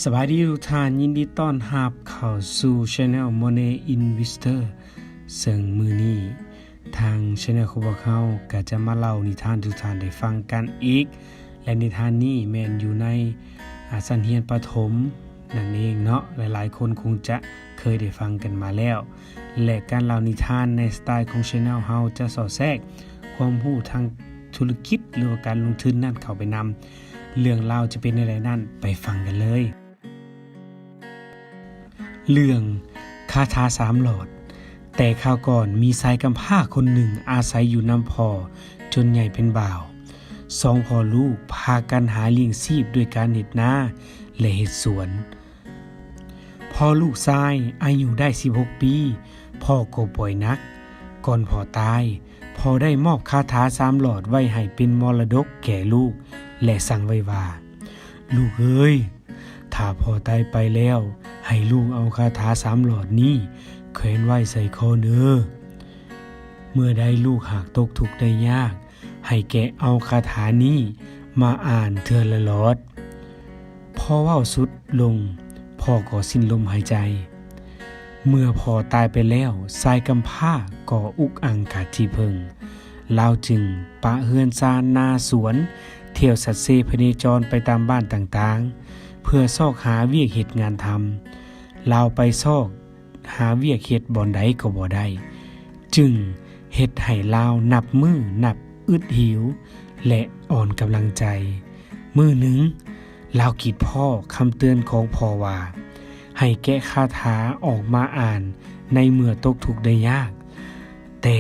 ສະບາຍດີທຸກທ່ານ, ຍິນດີຕ້ອນຮັບເຂົ້າສູ່ Channel Money Investor. ເຊິ່ງມື້ນີ້ທາງ Channel ຂອງພວກເຮົາກໍຈະມາເລົ່ານິທານໃຫ້ທຸກທ່ານໄດ້ຟັງກັນອີກ, ແລະ ນິທານນີ້ແມ່ນຢູ່ໃນ ອາ ຊັ້ນຮຽນປະຖົມນັ້ນເອງເນາະ, ຫຼາຍໆຄົນຄົງຈະເຄີຍໄດ້ຟັງກັນມາແລ້ວ. ແລະ ການເລົ່ານິທານໃນສະໄຕຂອງ Channel ເຮົາຈະສອດແຊກຄວາມຮູ້ທາງທຸລະກິດ ຫຼືວ່າການລົງທຶນນັ້ນເຂົ້າໄປນຳ. ເລື່ອງລາວຈະເປັນແນວໃດນັ້ນ ໄປຟັງກັນເລີຍ. ເລື່ອງຄາຖາສາມຫຼອດ. ແຕ່ຄາວກ່ອນມີຊາຍກຳພ້າຄົນໜຶ່ງອາໄສຢູ່ນຳພໍ່ຈົນໃຫຍ່ເປັນບ່າວ. ສອງພໍ່ລູກພາກັນຫາລ້ຽງຊີບດ້ວຍການເຮັດນາ ແລະ ເຮັດສວນ. ພໍລູກຊາຍອາຍຸໄດ້ສິບຫົກປີ, ພໍ່ກໍປ່ວຍໜັກ. ກ່ອນພໍ່ຕາຍ, ພໍ່ໄດ້ມອບຄາຖາສາມຫຼອດໄວ້ໃຫ້ເປັນມໍລະດົກແກ່ລູກ ແລະ ສັ່ງໄວ້ວ່າ, ລູກເອີຍ, ຖ້າພໍ່ຕາຍໄປແລ້ວ, ໃຫ້ລູກເອົາຄາຖາສາມຫຼອດນີ້ແຂວນໄວ້ໃສ່ຄໍເນີ. ເມື່ອໃດລູກຫາກຕົກທຸກໄດ້ຍາກ, ໃຫ້ແກະເອົາຄາຖານີ້ມາອ່ານເທື່ອລະຫຼອດ. ພໍເວົ້າສຸດລົງ, ພໍ່ກໍສິ້ນລົມຫາຍໃຈ. ເມື່ອພໍ່ຕາຍໄປແລ້ວ, ຊາຍກຳພ້າກໍອຸກອັ່ງຂາດທີ່ເພິ່ງ. ລາວຈຶ່ງປະເຮືອນຊານນາສວນ, ທ່ຽວສັດເຊພະເນຈອນໄປຕາມບ້ານຕ່າງໆ ເພື່ອຊອກຫາວຽກເຮັດງານທຳ. ລາວໄປຊອກ ຫາວຽກເຮັດບ່ອນໃດກໍບໍ່ໄດ້, ຈຶ່ງເຮັດໃຫ້ລາວນັບມື້ນັບອຶດຫິວ ແລະ ອ່ອນກຳລັງໃຈ. ມື້ໜຶ່ງ, ລາວຄິດພໍ້ຄຳເຕືອນຂອງພໍ່ວ່າ ໃຫ້ແກະຄາຖາອອກມາອ່ານໃນເມື່ອຕົກທຸກໄດ້ຍາກ, ແຕ່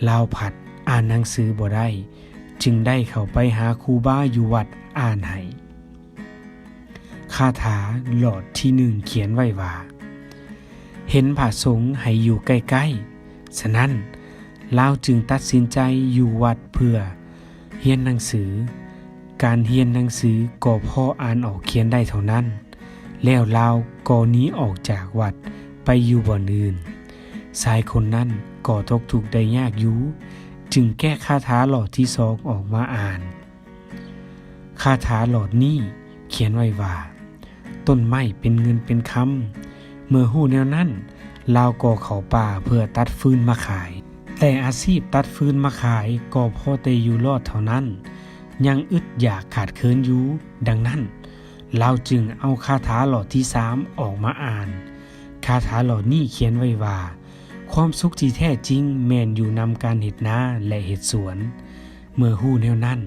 ລາວພັດອ່ານໜັງສືບໍ່ໄດ້, ຈຶ່ງໄດ້ເຂົ້າໄປຫາຄູບາຢູ່ວັດອ່ານໃຫ້. ຄາຖາຫຼອດທີໜຶ່ງຂຽນໄວ້ວ່າ ເຫັນພະສົງໃຫ້ຢູ່ໃກ້ໆ. ສະນັ້ນ, ລາວຈຶ່ງຕັດສິນໃຈຢູ່ວັດເພື່ອຮຽນໜັງສື. ການຮຽນໜັງສືກໍພໍອ່ານອອກຂຽນໄດ້ເທົ່ານັ້ນ, ແລ້ວລາວກໍໜີອອກຈາກວັດໄປຢູ່ບ່ອນອື່ນ. ຊາຍຄົນນັ້ນກໍຕົກທຸກໄດ້ຍາກຢູ່, ຈຶ່ງແກະຄາຖາຫຼອດທີສອງອອກມາອ່ານ. ຄາຖາຫຼອດນີ້ຂຽນໄວ້ວ່າ ຕົ້ນໄມ້ເປັນເງິນເປັນຄຳ. ເມື່ອຮູ້ແນວນັ້ນ, ລາວກໍເຂົ້າປ່າເພື່ອຕັດຟືນມາຂາຍ. ແຕ່ອາຊີບຕັດຟືນມາຂາຍກໍພໍແຕ່ຢູ່ລອດເທົ່ານັ້ນ, ຍັງອຶດຢາກຂາດເຂີນຢູ່. ດັ່ງນັ້ນ, ລາວຈຶ່ງເອົາຄາຖາຫຼອດທີສາມອອກມາອ່ານ. ຄາຖາຫຼອດນີ້ຂຽນໄວ້ວ່າ ຄວາມສຸກທີ່ແທ້ຈິງແມ່ນຢູ່ນຳການເຮັດນາ ແລະ ເຮັດສວນ. ເມື່ອຮູ້ແນວນັ້ນ,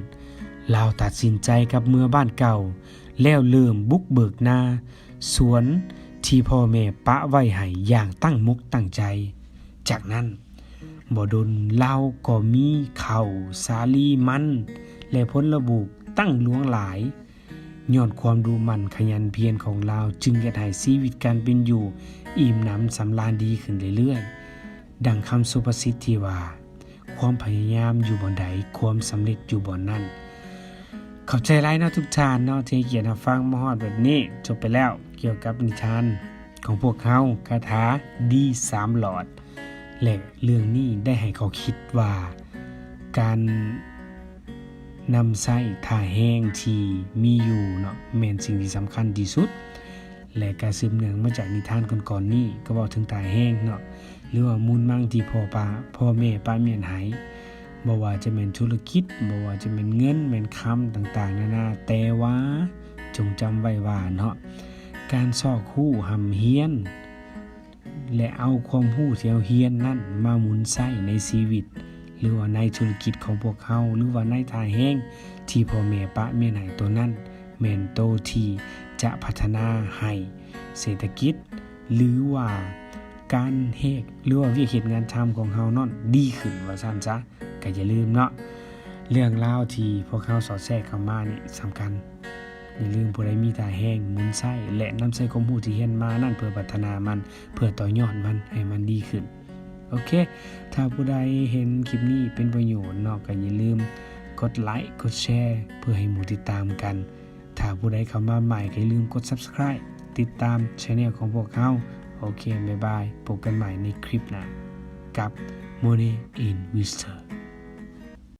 ລາວຕັດສິນໃຈກັບເມືອບ້ານເກົ່າ ແລ້ວເລີ່ມບຸກເບີກນາສວນທີ່ພໍ່ແມ່ປະໄວ້ໃຫ້ຢ່າງຕັ້ງອົກຕັ້ງໃຈ. ຈາກນັ້ນ, ບໍ່ດົນລາວກໍມີເຂົ້າ, ສາລີ, ມັນ ແລະ ຜົນລະບຸກຕັ້ງຫຼວງຫຼາຍ. ຍ້ອນຄວາມດຸໝັ່ນຂະຫຍັນພຽນຂອງລາວ ຈຶ່ງເຮັດໃຫ້ຊີວິດການເປັນຢູ່ອີ່ມໜຳສຳລານດີຂຶ້ນເລື້ອຍໆ. ດັ່ງຄຳສຸພາສິດທີ່ວ່າ, ຄວາມພະຍາຍາມຢູ່ບ່ອນໃດ, ຄວາມສຳເລັດຢູ່ບ່ອນນັ້ນ. ຂອບໃຈຫຼາຍເນາະທຸກທ່ານເນາະ ທີ່ໃຫ້ກຽດຮັບຟັງມາຮອດບັດນີ້. ຈົບໄປແລ້ວກ່ຽວກັບນິທານຂອງພວກເຮົາ, ຄາຖາດີສາມຫຼອດ. ແລະ ເລື່ອງນີ້ໄດ້ໃຫ້ຂໍ້ຄິດວ່າ ການນຳໃຊ້ທ່າແຮງທີ່ມີຢູ່ເນາະ ແມ່ນສິ່ງທີ່ສຳຄັນທີ່ສຸດ. ແລະ ກະສືບເນື່ອງມາຈາກນິທານກ່ອນໆນີ້ ກໍເວົ້າເຖິງທ່າແຮງເນາະ ຫຼືວ່າມູນມັງທີ່ພໍ່ປະ, ພໍ່ແມ່ປະໝຽນໃຫ້, ບໍ່ວ່າຈະແມ່ນທຸລະກິດ, ບໍ່ວ່າຈະແມ່ນເງິນ, ແມ່ນຄຳຕ່າງໆນານາ, ແຕ່ວ່າຈົ່ງຈຳໄວ້ວ່າເນາະ, ການຊອກຮູ້ຮ່ຳຮຽນ ແລະ ເອົາຄວາມຮູ້ທີ່ເຮົາຮຽນນັ້ນມາໝູນໃຊ້ໃນຊີວິດ ຫຼືວ່າໃນທຸລະກິດຂອງພວກເຮົາ ຫຼືວ່າໃນທ່າແຮງທີ່ພໍ່ແມ່ປະໝຽນໃຫ້, ໂຕນັ້ນແມ່ນໂຕທີ່ຈະພັດທະນາໃຫ້ເສດຖະກິດ ຫຼືວ່າການເຮັດ ຫຼືວ່າວຽກເຮັດງານທຳຂອງເຮົານັ້ນດີຂຶ້ນວ່າຊັ້ນຊະ. ກໍຢ່າລືມເນາະ, ເລື່ອງລາວທີ່ພວກເຮົາສອດແຊກເຂົ້າມານີ້ສຳຄັນ. ຢ່າລືມ, ຜູ້ໃດມີທ່າແຮງ, ໝູນໃຊ້ ແລະ ນຳໃຊ້ຄວາມຮູ້ທີ່ຮຽນມານັ້ນເພື່ອພັດທະນາມັນ, ເພື່ອຕໍ່ຍອດມັນໃຫ້ມັນດີຂຶ້ນ. ໂອເຄ, ຖ້າຜູ້ໃດເຫັນຄລິບນີ້ເປັນປະໂຫຍດເນາະ, ກໍຢ່າລືມກົດໄລ, ກົດແຊ ເພື່ອໃຫ້ໝູ່ຕິດຕາມກັນ. ຖ້າຜູ້ໃດເຂົ້າມາໃໝ່, ກໍຢ່າລືມກົດ Subscribe ຕິດຕາມ Channel ຂອງພວກເຮົາ. ໂອເຄ, ບາຍບາຍ, ພົບກັນໃໝ່ໃນຄລິບໜ້າກັບ Money Investor.